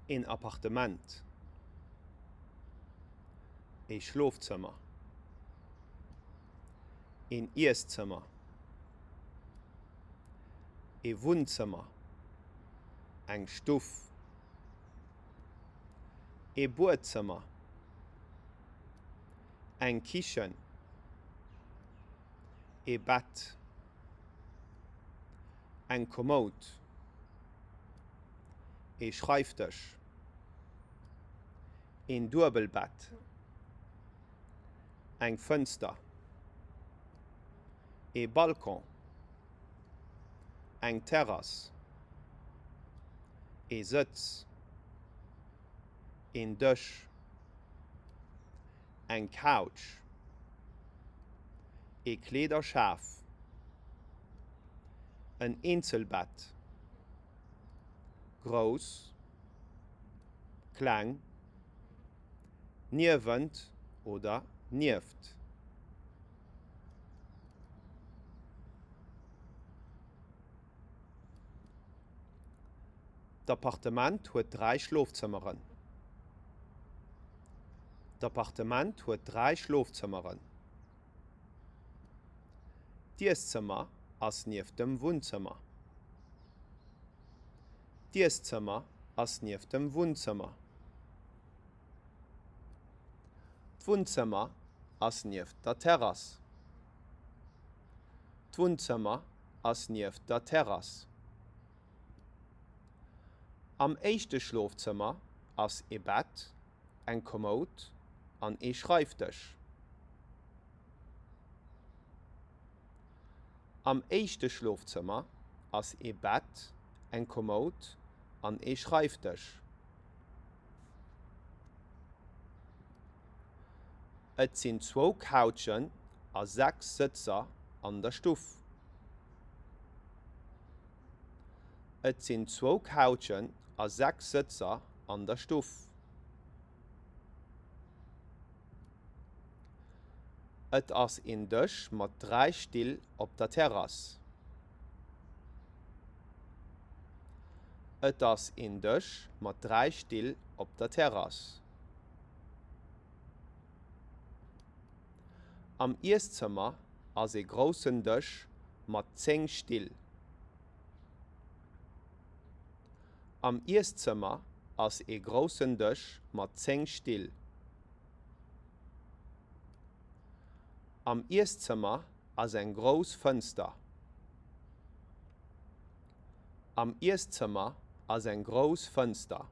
Een Appartement. Ee Schlofzëmmer. Een Ieszëmmer. Ee Wunnzëmmer. Eng Stuff. Ee Buedzëmmer. Eng Kichen. Ee Bett. Eng Kommoud. Ee Schreifdësch. Een Duebelbett. Eng Fënster. Ee Balcon. Eng Terrass. Ee Sëtz. Een Dësch. Eng Couch. Ee Kleederschaf. En Eenzelbett. Grouss. Kleng. Niewent oder nieft. D'Appartement huet 3 Schlofzëmmeren. D'Appartement huet 3 Schlofzëmmeren. D'Ieszëmmer ass nieft dem Wunnzëmmer. D'Ieszëmmer ass nieft dem Wunnzëmmer. D'Wunnzëmmer ass nieft der Terrass. D'Wunnzëmmer ass nieft der Terrass. Am éischte Schlofzëmmer ass e Bett, eng Kommoud an ee Schreifdësch. Am éischte Schlofzëmmer ass ee Bett, eng Kommoud an ee Schreifdësch. Et sinn zwou Couchen a 6 Sëtzer an der Stuff. Et sinn zwou Couchen a 6 Sëtzer an der Stuff. Et ass een Dësch mat 3 Still op der Terrass. Et ass een Dësch mat 3 Still op der Terrass. Am Ieszëmmer ass ee groussen Dësch mat 10 Still. Am Ieszëmmer ass ee groussen Dësch mat 10 Still. Am Ieszëmmer ass eng grouss Fënster. Am Ieszëmmer ass eng grouss Fënster.